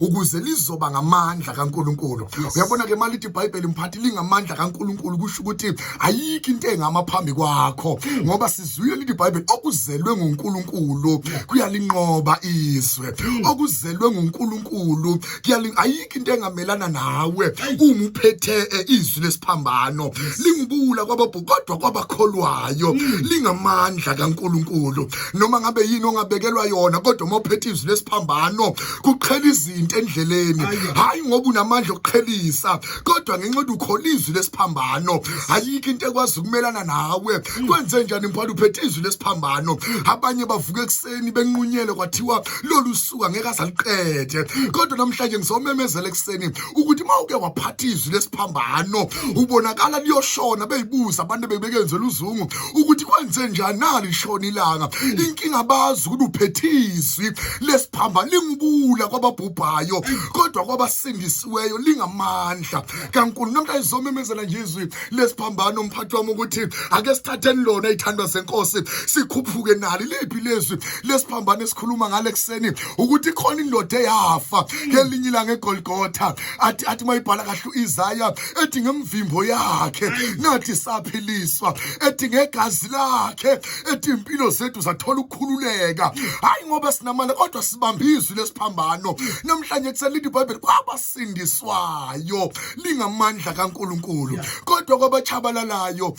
Ukuze lizoba ngamandla kaNkuluNkulu. Uyabona ke, malithi iBhayibheli, mphathi, lingamandla kaNkuluNkulu, kusho ukuthi ayikho into engama phambi kwakho, ngoba sizwile lithi iBhayibheli, okuzelwe nguNkulunkulu kuyalinqoba izwe. Okuzelwe nguNkulunkulu kuyali, ayikho into engamelana nawe uma uphethe izwi lesiphambano. Lingubula kwababhu, kodwa kwabakholwayo lingamandla kaNkuluNkulu. Noma ngabe yini ongabekelwa yona, kodwa uma uphethe izwi lesiphambano, kuqhela izinto endleleni, hayi ngoba unamandla okuqhelisa, kodwa ngenxa yokuthi ukhola izwi lesiphambano. Ayikho into ekwazi ukumelana nawe. Kwenze njani, mphana, uphethe izwi lesiphambano? Abanye bavuka ekuseni benqunyelwe, kwathiwa lolu suku angeke azaliqede, kodwa namhlanje ngizomemezela ekuseni ukuthi uma uke waphatha izwi lesiphambano, ubonakala liyoshona beyibuza abantu bebekenzela uzungu ukuthi kwenze njani nalishona ilanga. Inkinga, bazi ukuthi uphethe izwi lesiphambano. Lingubula kwababhubhayo, kodwa kwabasindisiweyo lingamandla kaNkulunkulu. Namhlanje sizomemezela nje izwi lesiphambano, mphathi wami, ukuthi ake sithatheni lona, ithandwa zenkosi, sikhuphuke nali. Liphi lezwi lesiphambano esikhuluma ngale kuseni? Ukuthi khona indoda eyafa ngelinye ilanga eGolgotha. Athi mayibhala kahle uIsaya, ethi ngemvimbo yakhe nathi saphiliswa, ethi ngegazi lakhe, ethi impilo zethu zathola ukukhululeka. Hayi ngoba sinamandla, kodwa sibamba izwi lesiphambano. Namhlanje kuselithi iBhayibheli, kwabasindiswayo lingamandla kaNkuluNkulu, kodwa kwabachabalalayo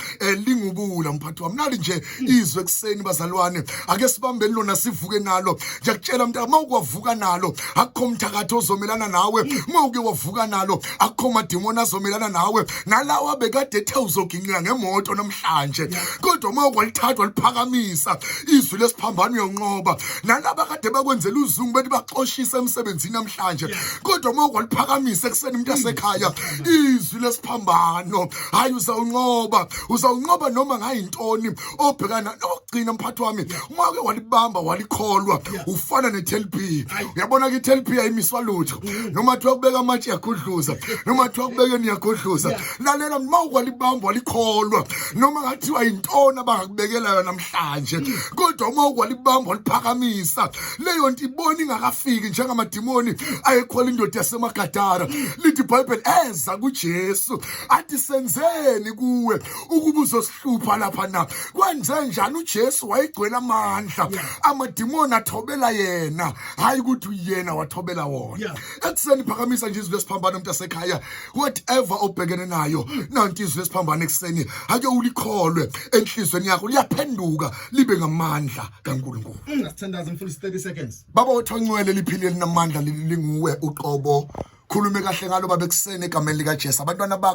lingubula. Mphathi wami, nali nje izwe ekuseni, bazalwane, ake sibambeni lona, sivuke nalo. Ngiyakutshela mntaka, uma ukwavuka nalo, akukho mthakathi ozomelana nawe. Uma uke wavuka nalo, akukho madimoni azomelana nawe, nalawa bekade ethe uzoginqika ngemoto namhlanje, kodwa uma ukwalithathwa liphakamisa izwi lesiphambano, uyonqoba. Nalaba kade bakwenzela uzungu, bethi baxoshisa emsebenzini namhlanje, kodwa uma ukwaliphakamisa ekuseni, umuntu asekhaya, izwi lesiphambano, hayi, uzawunqoba, uzawunqoba noma ngayintoni obhekana nokugcina. Mphathi wami, uma ke walibamba, walikholwa, ufana ne-TLB. Uyabona ke, i-TLB ayimiswa lutho. Noma kuthiwa kubeka amatshe, iyagudluza, noma kuthiwa kubekeni, iyagudluza. Lalela, uma ukwalibamba, walikholwa, noma ngathiwa yintoni abangakubekela namhlanje, kodwa uma ukwalibamba, waliphakamisa, leyo nto ibona ingakafiki, njengamadimoni ayekhola indoda yaseMagadara. Lithi iBhayibheli, eza kuJesu, athi, "Senzeni kuwe ukuba uzosihlupha lapha na?" Kwenze njani? UJesu wayegcwele amandla, amadimoni athobela yena, hayi ukuthi yena wathobela wona. Ekuseni phakamisa nje izwi lesiphambano, umuntu asekhaya, whatever obhekene nayo, nanti izwi lesiphambano ekuseni, ake ulikholwe enhlizweni yakho, liyaphenduka libe ngamandla kaNkulunkulu. Ungasithandaza, mfundisi, 30 seconds. Baba othongcwele, liphile, linamandla, linguwe uqobo, khulume kahle ngalo, Baba, ekuseni, egameni likaJesu, abantwana bakho.